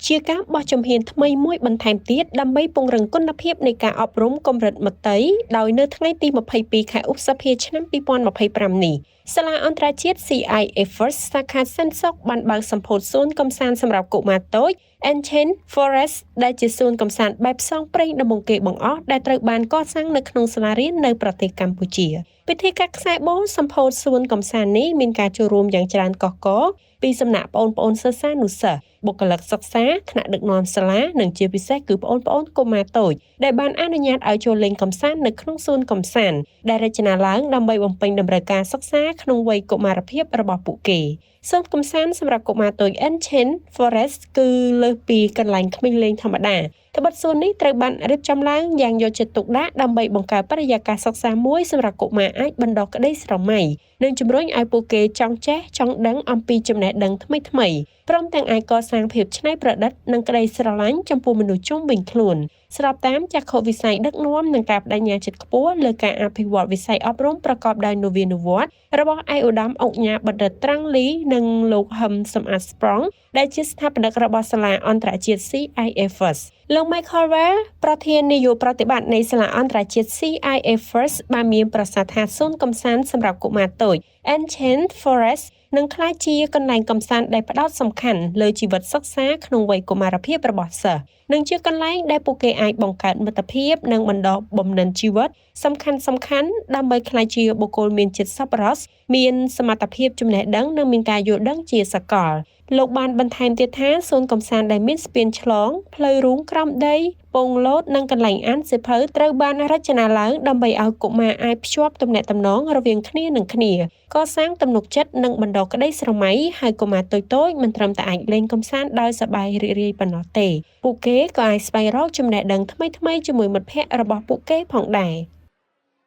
ជាការបោះជំហានថ្មីមួយបន្ថែមទៀតដើម្បីពង្រឹងគុណភាពនៃការអប់រំកម្រិតមត្តេយ្យដោយនៅថ្ងៃទី22ខែឧសភាឆ្នាំ2025នេះសាលាអន្តរជាតិ CIA First សាខាសែនសុខបានបើកសម្ពោធសួនកម្សាន្តសម្រាប់កុមារតូច Enchanted Forest ដែលជាសួនកម្សាន្តបែបផ្សងព្រេងដំបូងគេបង្អស់ដែលត្រូវបានកសាងនៅក្នុងសាលារៀននៅប្រទេសកម្ពុជាពិធីកាត់ខ្សែបូសម្ពោធសួនកម្សាន្តនេះមានការចូលរួមយ៉ាងច្រើនកុះករពីសំណាក់ប្អូនប្អូនសិស្សានុសិស្សបុគ្គលិកសិក្សាថ្នាក់ដឹកនាំសាលានិងជាពិសេសគឺប្អូនប្អូនកុមារតូចដែលបានអនុញ្ញាតឲ្យចូលលេងកម្សាន្តនៅក្នុងសួនកម្សាន្តដែលរចនាឡើងដើម្បីបំពេញតម្រូវការសិក្សាក្នុងវ័យកុមារភាពរបស់ពួកគេសួនកម្សាន្តសម្រាប់កុមារតូច Enchanted Forest គឺលើសពីកន្លែងក្មេងលេងធម្មតាត្បិតសួននេះត្រូវបានរៀបចំឡើងយ៉ាងយកចិត្តទុកដាក់ដើម្បីបង្កើតបរិយាកាសសិក្សាមួយសម្រាប់កុមារអាចបណ្ដុះក្តីស្រមៃនិងជំរុញឲ្យពួកគេចង់ចេះចង់ដឹងអំពីចំណេះដឹងថ្មីៗព្រមទាំងអាចកសាងភាពច្នៃប្រឌិតនិងក្តីស្រឡាញ់ចំពោះមនុស្សជុំវិញខ្លួនស្របតាមចក្ខុវិស័យដឹកនាំនិងការបដិញ្ញាចិត្តខ្ពស់លើការអភិវឌ្ឍវិស័យអប់រំប្រកបដោយនវានុវត្តន៍របស់ឯកឧត្តមឧកញ៉ាបណ្ឌិតត្រាំងលីនិងលោកហឹមសំអាតស្ប្រងដែលជាស្ថាបនិករបស់សាលាអន្តរជាតិ CIA First លោក Michael Well ប្រធាននាយកប្រតិបត្តិនៃសាលាអន្តរជាតិ CIA First បានមានប្រសាសន៍ថាសួនកម្សាន្តសម្រាប់កុមារតូច Enchanted Forest នឹងក្លាយជាកន្លែងកម្សាន្តដែលផ្ដោតសំខាន់លើជីវិតសិក្សាក្នុងវ័យកុមារភាពរបស់សិស្សនិងជាកន្លែងដែលពួកគេអាចបង្កើតមិត្តភាពនិងបណ្ដុះបំណិនជីវិតសំខាន់សំខាន់ដើម្បីក្លាយជាបុគ្គលមានចិត្តសប្បុរសមានសមត្ថភាពចំណេះដឹងនិងមានការយល់ដឹងជាសកលលោកបានបន្ថែមទៀតថាសួនកម្សាន្តដែលមានស្ពានឆ្លងផ្លូវរូងក្រោមដីពងលោតនិងកន្លែងអានសៀវភៅត្រូវបានរចនាឡើងដើម្បីឲ្យកុមារអាចភ្ជាប់ទំនាក់ទំនងរវាងគ្នានឹងគ្នាកសាងទំនុកចិត្តនិងបណ្ដុះក្តីស្រមៃហើយកុមារតូចៗមិនត្រឹមតែអាចលេងកម្សាន្តដោយសប្បាយរីករាយប៉ុណ្ណោះទេពួកគេក៏អាចស្វែងរកចំណេះដឹងថ្មីៗជាមួយមិត្តភ័ក្តិរបស់ពួកគេផងដែរ។